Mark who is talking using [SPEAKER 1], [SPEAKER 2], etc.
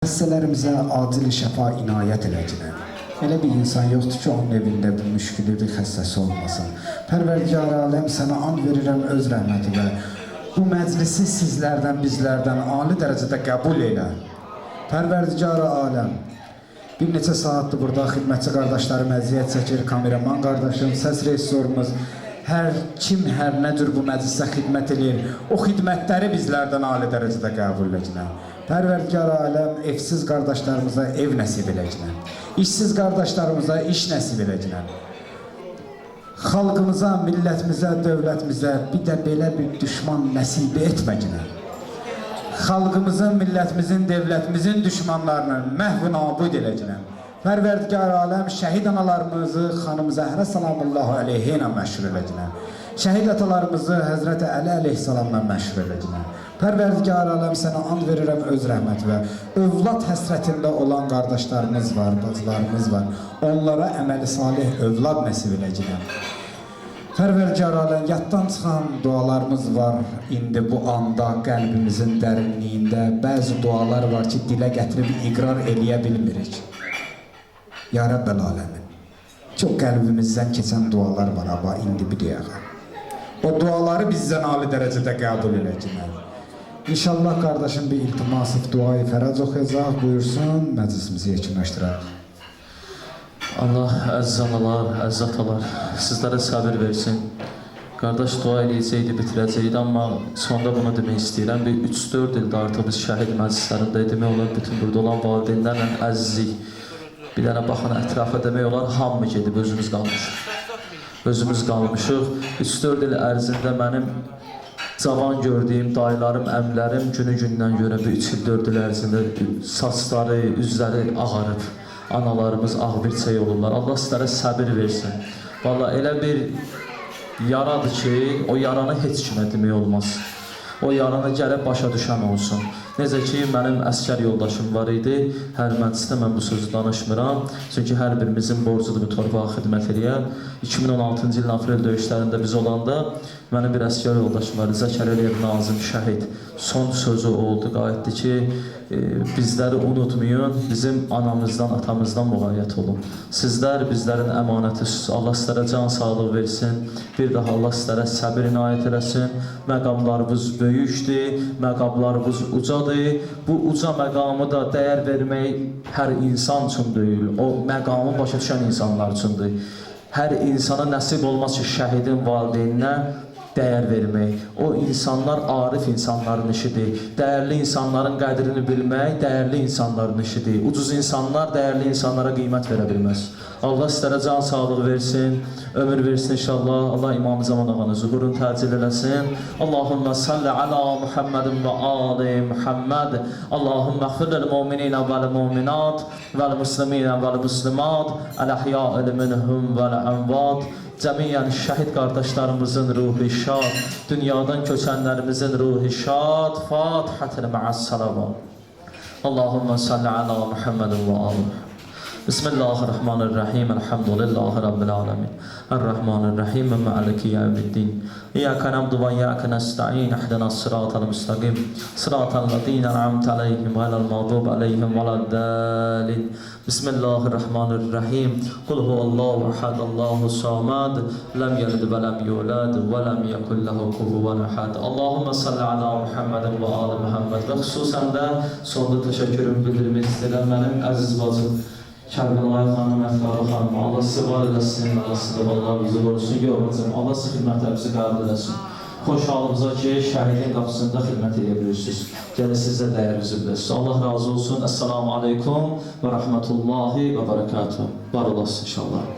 [SPEAKER 1] Xəstələrimizə acil şəfa inayət eləcinə. Elə bir insan yoxdur ki, onun evində bir müşkülü, bir xəstəsi olmasın. Pərverdigar aləm, sənə and verirəm öz rəhmətinə. Bu məclisi sizlərdən, bizlərdən ali dərəcədə qəbul elə. Pərverdigar aləm, bir neçə saatdır burada xidmətçi qardaşlarım əziyyət çəkir, kameraman qardaşım, səs rejissorumuz, hər kim hər nə cür bu məclisə xidmət eləyir, o xidmətləri bizlərdən ali dərəcədə qəbul eləcinə. Pərverdigar aləm, evsiz qardaşlarımıza ev nəsib eləcinə. İşsiz qardaşlarımıza iş nəsib eləcinə. Xalqımıza, millətimizə, dövlətimizə bir də belə bir düşman nəsib etməginə. Xalqımızın, millətimizin, devlətimizin düşmanlarını məhv nabud eləcinə. Pərverdigar aləm şəhid analarımızı xanım Zəhrə salamullahu əleyhi ilə məşhur eləcinə. Şəhid atalarımızı Həzrəti Əli əleyhissalamla məşhur eləcinə. Pərverdigar aləm sənə and verirəm öz rəhmətinə. Övlad həsrətində olan qardaşlarımız var, bacılarımız var. Onlara əməli salih övlad nəsib eləcinə. Pərverdigar aləm, yaddan çıxan dualarımız var indi bu anda qəlbimizin dərinliyində. Bəzi dualar var ki, dilə gətirib iqrar eləyə bilmirik. Ya Rəbbəl aləmin. Çox qəlbimizdən keçən dualar var aba indi bir dəqiqə. O duaları bizdən ali dərəcədə qəbul eləcinə. İnşallah qardaşım bir iltimasif duayı fərəc oxuyacaq, buyursun, məclisimizi yekunlaşdıraq.
[SPEAKER 2] Allah əziz analar, əziz atalar, sizlərə səbir versin. Qardaş dua eləyəcəkdi, bitirəcəkdi, amma sonda bunu demək istəyirəm. Bir 3-4 ildir artıq biz şəhid məclislərində demək olar bütün burada olan valideynlərlə əzizlik. Bir dənə baxın ətrafa demək olar hamı gedib, özümüz qalmışıq. Özümüz qalmışıq. 3-4 il ərzində mənim cavan gördüyüm dayılarım, əmlərim günü gündən görə bir 3 il, 4 il ərzində saçları, üzləri ağarıb. Analarımız ağ birçək olurlar. Allah sizlərə səbir versin. Vallahi elə bir yaradır ki, o yaranı heç kimə demək olmaz. O yaranı gərək başa düşən olsun. Necə ki, mənim əskər yoldaşım var idi. Hər məclisdə mən bu sözü danışmıram. Çünki hər birimizin borcudur bu torpağa xidmət eləyən. 2016-cı ilin aprel döyüşlərində biz olanda mənim bir əskər yoldaşım var idi. Zəkəriyəliyev Nazim şəhid. Son sözü oldu, qayıtdı ki, bizləri unutmayın, bizim anamızdan, atamızdan müğayət olun. Sizlər bizlərin əmanətisiniz. Allah sizlərə can sağlığı versin. Bir daha Allah sizlərə səbir inayət eləsin. Məqamlarınız böyükdür, məqamlarınız ucadır. Bu uca məqamı da dəyər vermək hər insan üçün deyil. O məqamı başa düşən insanlar üçündür. Hər insana nəsib olmaz ki, şəhidin valideyninə dəyər vermək. O insanlar arif insanların işidir. Dəyərli insanların qədrini bilmək dəyərli insanların işidir. Ucuz insanlar dəyərli insanlara qiymət verə bilməz. Allah sizlərə can sağlığı versin, ömür versin inşallah. Allah İmam Zaman ağanı zuhurunu təcil eləsin. Allahümme salli ala Muhammedin və ali Muhammed. Allahümme xfir lil mu'minina vəl mu'minat vəl musliminə vəl muslimat. Əl-əhya'il minhum vəl əmvat. Cəmiyyən şəhid qardaşlarımızın ruhu şad, dünyadan köçənlərimizin ruhu şad. Fatihətül mə'as salavat. Allahümme salli ala Muhammedin və ali Muhammed. Bismillahirrahmanirrahim. Elhamdülillahi Rabbil alemin. Errahmanirrahim. Maliki yevmiddin. İyyâke na'budu ve iyyâke nesta'in. İhdina sıratal müstakim. Sıratal lezîne en'amte aleyhim gayril mağdubi aleyhim veleddâlin. Bismillahirrahmanirrahim. Kul huvallahu ehad, Allahu samad. Lem yelid ve lem yulad ve lem yekun lehu kufuven ehad. Allahümme salli ala Muhammedin ve ali Muhammed. Və xüsusən də sonda təşəkkürümü bildirmək istəyirəm mənim əziz bacım Kərbəlayı xanım, Əftarı xanım, Allah sizi var eləsin, Allah sizi vallahi bizi qorusun. Yox, bacım, Allah sizi xidmətlərinizi qəbul eləsin. Xoş halımıza ki, şəhidin qapısında xidmət edə bilirsiniz. Gəlin sizə dəyərinizi biləsiniz. Allah razı olsun. Əssalamu aleykum və rəhmətullahi və bərəkatuhu. Var olasın inşallah.